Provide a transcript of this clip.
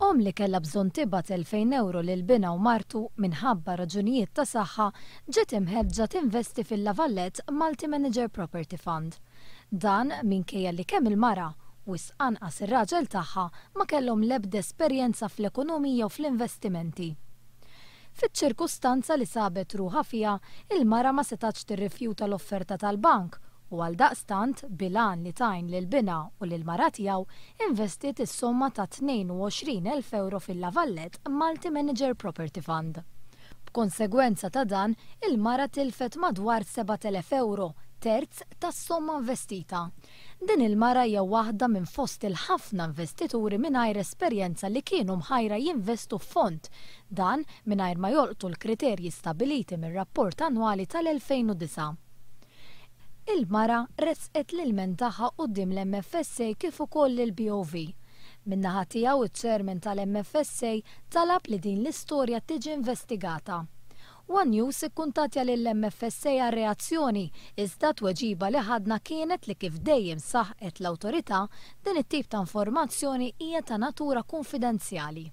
Omm li kellha bżonn tibgħat 2,000 ewro lil binha u martu minħabba raġunijiet ta' saħħa ġiet imħeġġa tinvesti fil-La Valette Multi Manager Property Fund. Dan minkejja li kemm il-mara, wisq anqas ir-raġel tagħha ma kellhom l-ebda esperjenza fl-ekonomija u fl-investimenti. Fiċ-ċirkustanza li sabet ruħha fiha, il-mara ma setgħetx tirrifjuta l-offerta tal-bank u għaldaqstant, bil-għan li tgħin lil binha u lill-mara tiegħu, investiet is-somma ta' 22,000 ewro fil-La Valette Multi Manager Property Fund. B'konsegwenza ta' dan, il-mara tilfet madwar 7,000 ewro, terz tas-somma investita. Din il-mara hija waħda minn fost il-ħafna investituri mingħajr esperjenza li kienu mħajra jinvestu f'fond, dan mingħajr ma jolqtu l-kriterji stabbiliti mir-rapport annwali tal-2009. Il-mara ressqet l-ilment tagħha quddiem l-MFSA kif ukoll lill-BOV. Min-naħa tiegħu iċ-Chairman tal-MFSA talab li din l-istorja tiġi investigata. One News ikkuntattja lill-MFSA għal reazzjoni, iżda t-tweġiba li ħadna kienet li kif dejjem saħqet l-awtorità, din it-tip ta' informazzjoni hija ta' natura kunfidenzjali.